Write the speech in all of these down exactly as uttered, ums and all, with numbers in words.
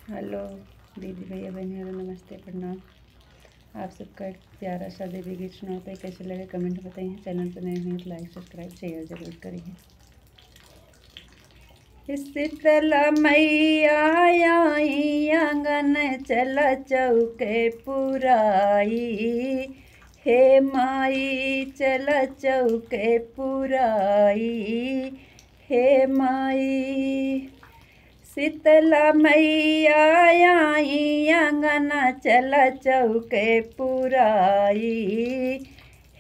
हेलो दीदी भैया बहन, हेलो नमस्ते प्रणाम। आप सबका प्यारा सा देवी गीत सुनाते हैं, कैसे लगे comment बताइए। Channel पर नए हैं तो like subscribe share जरूर करिए। शीतला मैया आई आंगन चला चौके पुराई, हे माई चला चौके पुराई, हे माई। शीतला मैया आई आंगन चला चौके पुराई,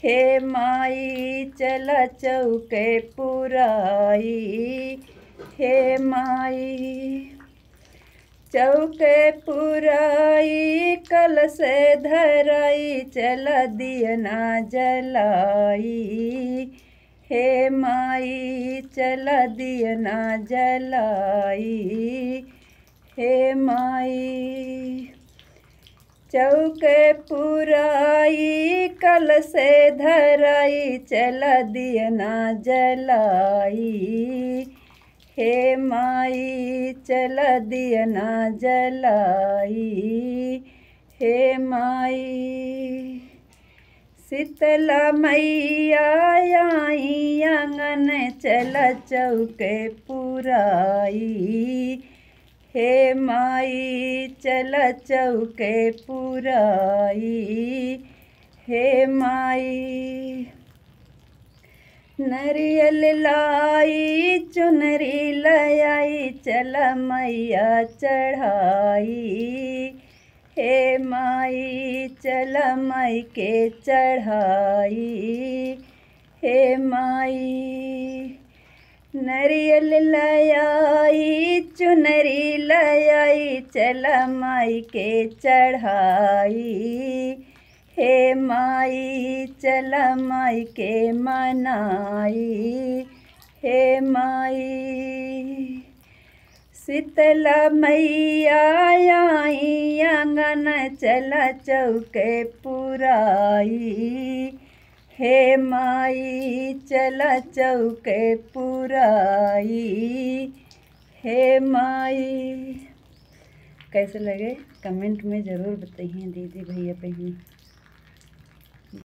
हे माई चला चौके पुराई, हे माई। चौके पुराई कलश धराई चला दियना जलाई, हे माई चला दियना जलाई, हे माई। चौके पुराई कलश धराई चला दियना जलाई, हे माई चला दियना जलाई, हे माई। शीतला मैया आई आंगन चला चौके पुराई, हे माई चला चौके पुराई, हे माई। नरियल लाई चुनरी लयाई चला मैया चढ़ाई, हे माई चला माई के चढ़ाई, हे माई। नरियल लयाई चुनरी लयाई चला माई के चढ़ाई, हे माई चला माई के मनाई, हे माई। शीतला मैया आई आंगन चला चौके पुराई, हे माई चला चौके पुराई, हे माई। कैसे लगे comment में जरूर बताइए दीदी भैया बहन।